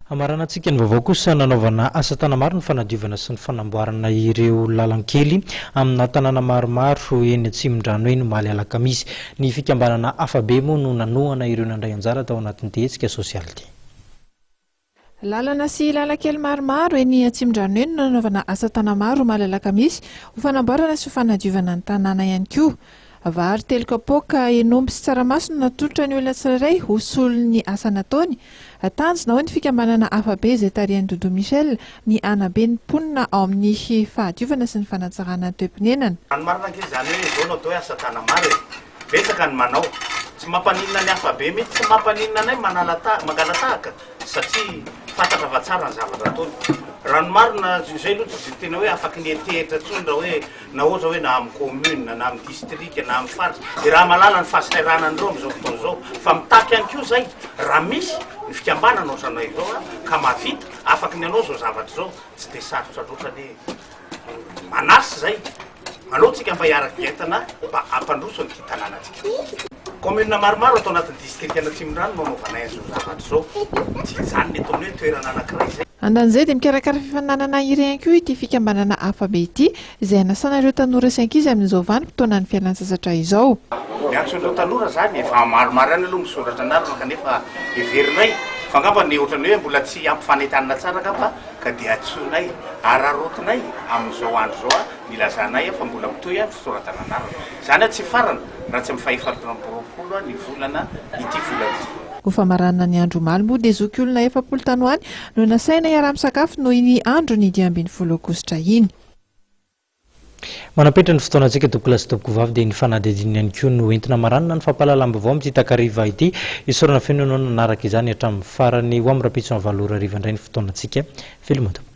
Hamaranantsika ny vaovao kosa nanaovana asa tanamaro ny fanadiovana sy ny fanamboarana ireo lalankely amina tanàna maromaro eny Atsimondrano eny omaly alakamisy. Ny fikambanana Afabe moa no nanohana ireo nandray anjara tao anatin'ity hetsika sosialy ity. Lalana sy lalan-kely maromaro eny Atsimondrano eny no nanaovana asa tanamaro omaly alakamisy ho fanamboarana sy ho fanadiovana ny tanàna ihany koa. Vary telo kapoaka hen'omby sy tsaramaso no natolotra ny olona tsirairay ho solon'ny asa nataony. Tanjona, hoy ny fikambanana Afabe izay tarihan'i Doudou Michel, ny hanabe ny mponina ao amin'ny fahadiovana sy ny fanatsarana ny toe-ponenana. Raha ny marina ange izany hoe izao no atao hoe asa tana-maro e! Betsaka ny manao. Tsy mampaninona ny Afabe mihitsy, tsy mampaninona anay manala mangala-tahaka satria fantatra fa tsara ny zavatra ataony. Raha ny marina, izay aloha tsy dia tena hoe afaky ny hetehitra intsony raha hoe na ohatra hoe na amin'ny commune na amin'ny district na amin'ny faritra dia raha mahalala ny fahasahiranan'ireo amin'izao fotoana izao fa mitaky ihany koa izay raha misy ny fikambanana ohatranay izao ka mahavita afaky ny hanao izao zavatra izao tsy dia sarotra loatra anie manasa izay aleo tsika mba hiaraka hientana mba hampandroso an'ity tanànantsika ity. Commune maromaro ato anatin'ny distrikan'Atsimondrano no anaovanay an'izao zavatra izao tsy hijanona eto amin'ny hoe toerana anankiray izay. Andan'izay dia mikarakara fifaninanana hira ihany koa ity fikambanana Afabe ity izay hanasana ireo tanora sy ankizy amin'izao vanim-potoanan'ny fialantsasatra izao. Miantso an'ireo tanora izany, efa maromaro ihany aloha misoratra anarana kanefa heverinay fa angamba ny ohatran'ny hoe mbola tsy ampy fanentanana tsara angamba ka dia antsoinay, araraotinay amin'izao andro izao nilazanay fa mbola mitohy ny fisoratana anarana. Izany tsy hifarana raha tsy amin'ny fahefatra amby roapolo ny volana ity volana ity. Ho famaranana ny andro omaly moa dia zokiolona 40 tany ho any no nasaina hiara-misakafo noho iny andron'ny 15 aogositra iny. Manapetra ny fotoanantsika tompokolahy sy tompokovavy dia ny fanadihadiana ihany koa no entina maranina ny fampahalalam-baovao amin'ity takariva ity. Isaorana feno ianao nanaraka izany hatramin'ny farany. Ho amin'ny rahampitso amin'ny 8 ora hariva indray ny fotoanantsika. Veloma tompoko.